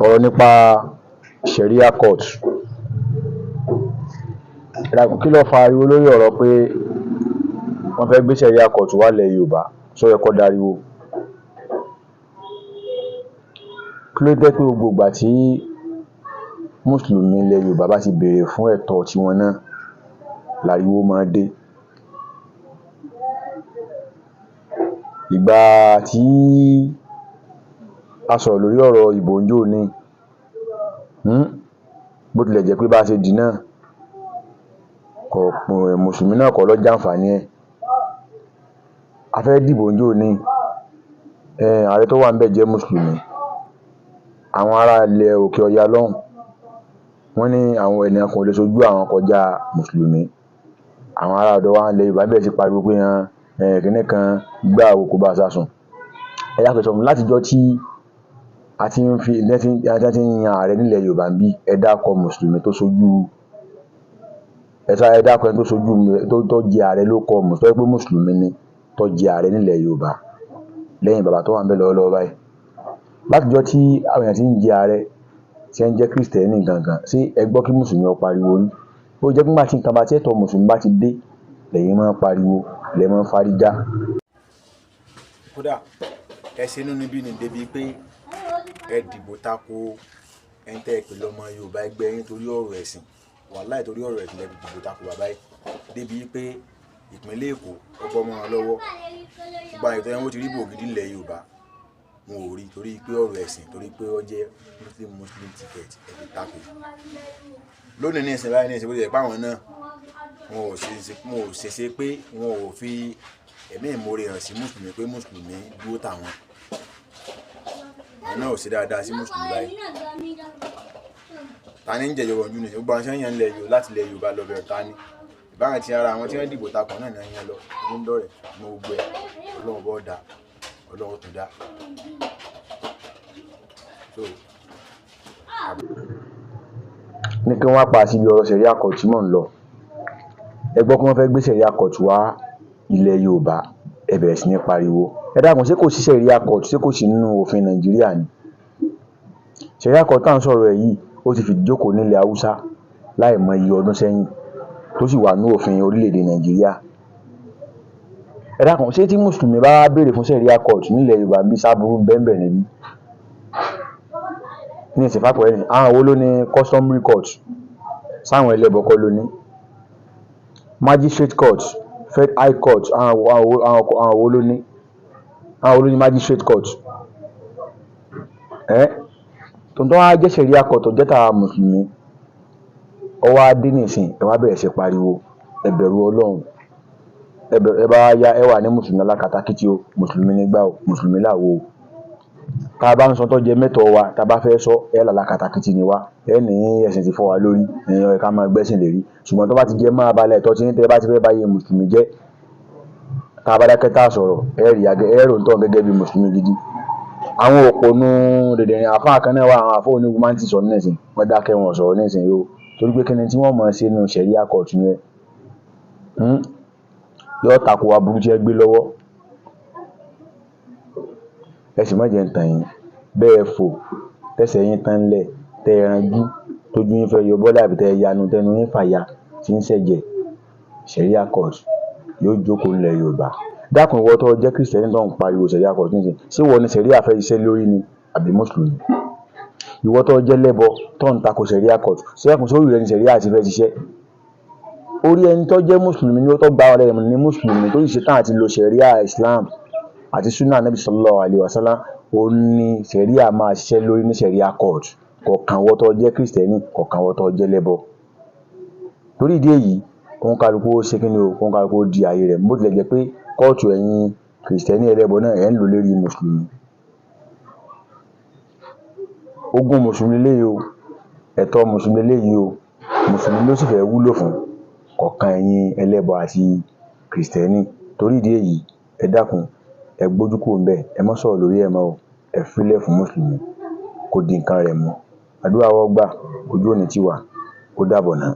Ọ̀rọ̀ nípa Sharia court. Ẹ dákun, kí ló fa ariwo lórí ọ̀rọ̀ pé wọ́n fẹ́ gbé Sharia court wá ilẹ̀ Yorùbá? Ṣó yẹ kó dariwo? Kí ló jẹ́ pé gbogbo ìgbà tí Mùsùlùmí ilẹ̀ Yorùbá bá ti béèrè fún ẹ̀tọ́ tiwọn náà láriwo máa dé? Ìgbà tí a sọ̀rọ̀ lórí ọ̀rọ̀ ìbò ńjọ́-òní, bó tilẹ̀ jẹ́ pé bá a ṣe dì náà kò mùsùlùmí náà kọ́ ló jàǹfààní ẹ̀. A fẹ́ dìbò ńjọ́-òní, ààrẹ tó wà ńbẹ̀ jẹ́ mùsùlùmí. Àwọn ará ilẹ̀ òkè ọya lọ́hùn, wọ́n ní àwọn ènìyàn kan ò lè ṣojú àwọn kọjá mùsùlùmí. Àwọn ará ọ̀dọ̀ wa ilẹ̀ Yorùbá bẹ̀rẹ̀ sí pariwo pé kinní kan igbá àwo kò bá ìsasùn. Ẹ dákun, ẹ sọ fún mi, látijọ́ tí a ti ń fi tán ti ń yan ààrẹ nílẹ̀ Yorùbá ńbí, ẹ dákọ mùsùlùmí tó ṣojú, ẹ dákọ ẹni tó ṣojú tó jẹ ààrẹ lórúkọ tó jẹ́ pé mùsùlùmí ni tó jẹ ààrẹ nílẹ̀ Yorùbá lẹ́yìn bàbá tó wà ńbẹ̀ lọ́wọ́lọ́wọ́ báyìí. Látijọ́ tí àwọn èèyàn ti ń jẹ ààrẹ tí wọ́n jẹ́ Kìrìsìtẹ́nì gangan, ṣé ẹ gbọ́ kí mùsùlùmí ó pariwo rí? Ó jẹ́ pé nígbà tí nǹkan bá tí ẹ̀tọ́ mùsùlùmí bá ti dé lẹ̀yin máa ń pariwo, lẹ máa ń fárígá. Kódà ẹ ṣe inúnibíni débi pé ẹ dìbò tako ẹni tẹ́ ẹ pè lọ́mọ Yorùbá ẹgbẹ́ yín torí ọ̀rọ̀ ẹ̀sìn. Wàláì, torí ọ̀rọ̀ ẹ̀sìn lẹ fi dìbò tako bàbá yìí débi pé ìpínlẹ̀ Èkó ó bọ́ mọ́ wọn lọ́wọ́. Gbogbo àyè tó yẹ wọ́n ti rí ìbò gidi nílẹ̀ Yorùbá, wọn ò rí torí pé ọ̀rọ̀ ẹ̀sìn, torí pé ó jẹ́ Muslim Muslim ticket ẹ fi tako. Lónìí ní ìsìn báyìí ní ìsìn, bó ti jẹ́ pé àwọn náà wọn ò ṣèṣe pé wọn ò fi ẹ̀mí ìmoore hàn sí mùsùlùmí pé mùsùlùmí dúró tàwọn. Àwọn náà ò ṣe dáadáa sí mùsùlùmí báyìí. Ta ni ń jẹ̀jọba ojú ní ìsìn? Gbogbo àwọn tí wọ́n yàn nílẹ̀ Yorùbá láti ilẹ̀ Yorùbá lọ bẹ̀rẹ̀ ta ni? Ìbára ti ara àwọn tí wọ́n dìbò takò náà ni wọ́n yàn lọ. Ọdún dọ̀rẹ̀ mọ gbogbo ẹ̀. Ọlọ́run bọ́ da, Ọlọ́run tún dá. So, ní kí wọ́n pa síbi ọ̀rọ̀ Sharia court tí mò ń lọ. Ẹ gbọ́ pé wọ́n fẹ́ gbé Sharia court wá ilẹ̀ Yorùbá, ẹ bẹ̀rẹ̀ sí ní pariwo. Ẹ dákun, ṣé kò sí Sharia court, ṣé kò sí nínú òfin Nàìjíríà ni? Sharia court tá à ń sọ̀rọ̀ ẹ̀ yìí, ó ti fìdí jókòó nílẹ̀ Haúsá láìmọye ọdún sẹ́yìn, tó sì wà ní òfin orílẹ̀-èdè Nàìjíríà. Ẹ dákun, ṣé tí mùsùlùmí bá béèrè fún Sharia court nílẹ̀ Yorùbá ńbí, sáburú ń bẹ ńbẹ̀ níbí? Ní ìsìn fàpẹẹrẹ, àwọn wo ló ní customary court? Sáwọn ẹlẹ́bọ kọ́ ló ní? Magistrate court, Fed High Court, àwọn wo ló ní? Àwọn wo ló ní magistrate court? Ẹ́ tó wá jẹ́ Sharia court tó jẹ́ tàwa mùsùlùmí, ó wá dé nísìn, ẹ wá bẹ̀rẹ̀ sí pariwo. Ẹ bẹ̀rù Ọlọ́run. Ẹ bá yá, ẹ wà ní mùsùlùmí alákatakítí o, mùsùlùmí nígbà o, mùsùlùmí làwo o. Tá a bá ń sọ tó jẹ mẹ́tọ̀ọ́ wa, tá a bá fẹ́ sọ, ẹ lálákatakítí ni wá. Ẹ ní ẹ̀sìn ti fọ́ wa lórí, ẹ̀yin ẹ ká máa gbẹ́sìn lérí. Ṣùgbọ́n tó bá ti jẹ́ mọ́ abala ẹ̀tọ́ tí yín, tẹ́ bá ti fẹ́ báyé mùsùlùmí jẹ́, tá a bá dákẹ́ tá a sọ̀rọ̀, ẹ rí ẹ rò ń tọ́ gẹ́gẹ́ bí mùsùlùmí gidi. Àwọn òpònú dìndìnrìn àfáà kan náà wà, àwọn àfáà oní humanity sọ nísìn, wọ́n dákẹ́ wọn ò sọ̀rọ̀ nísìn yìí o. Torí pé kíni tí wọ́n mọ̀ ṣe nínú Sharia court yẹn, yóò tako aburú tí ẹ gbé lọ́wọ́. Ẹ sì má jẹ́ ń tàn yín. Bẹ́ẹ̀ fò, tẹ́sẹ̀ yín tán ńlẹ̀, tẹ́ ẹ ranjú, tójú yín fẹ́ yọ bọ́lẹ̀ àbí tẹ́ ẹ yanu tẹnu yín fàya tí ń ṣẹ̀jẹ̀, Sharia court yóò jókòó nílẹ̀ Yorùbá. Dákun, ìwọ tó jẹ́ Kìrìsìtẹ́nì tó ń pariwo Sharia court nísìnyí, ṣé ìwọ ni Sharia fẹ́ ṣiṣẹ́ lórí ni àbí mùsùlùmí? Ìwọ tó jẹ́ lẹ́bọ tó ń tako Sharia court, ṣé dákun, sórí rẹ ni Sharia ti fẹ́ ṣiṣẹ́? Orí ẹni tó jẹ́ mùsùlùmí ni ó tó gba ọ̀rẹ́ rẹ̀ ní mùsùlùmí tó sì ṣetán àti lo Sharia Islam àti Sunnah Nabi sallallahu alaihi wasallam, ó ní Sharia máa ṣiṣẹ́ lórí ní Sharia court. Kọ̀ọ̀kan ìwọ tó jẹ́ Kìrìsìtẹ́nì, kọ̀ọ̀kan ìwọ tó jẹ́ lẹ́bọ. Torí ìdí èyí, kóun kálukú ó ṣe kíni o, kóun kálukú ó di ààyè rẹ̀. Bó tilẹ̀ jẹ́ pé kóòtù ẹ̀yin Kìrìsìtẹ́nì ẹlẹ́bọ náà ẹ̀ ń lò lérí mùsùlùmí. Ogún mùsùlùmí leléyìí o, ẹ̀tọ́ mùsùlùmí leléyìí o, mùsùlùmí ló sì fẹ́ wúlò fún, kọ̀ọ̀kan ẹ̀yin ẹlẹ́bọ àti Kìrìsìtẹ́nì. Torí ìdí èyí, ẹ dákun, ẹ gbójú kúrò ńbẹ̀, ẹ má sọ̀rọ̀ lórí ẹ̀ mọ́ o, ẹ fílẹ̀ fún mùsùlùmí kó di nǹkan rẹ̀ mú. Àdúrà wa ó gbà, ojú ò ní tì wá, ó dàbọ̀ ná.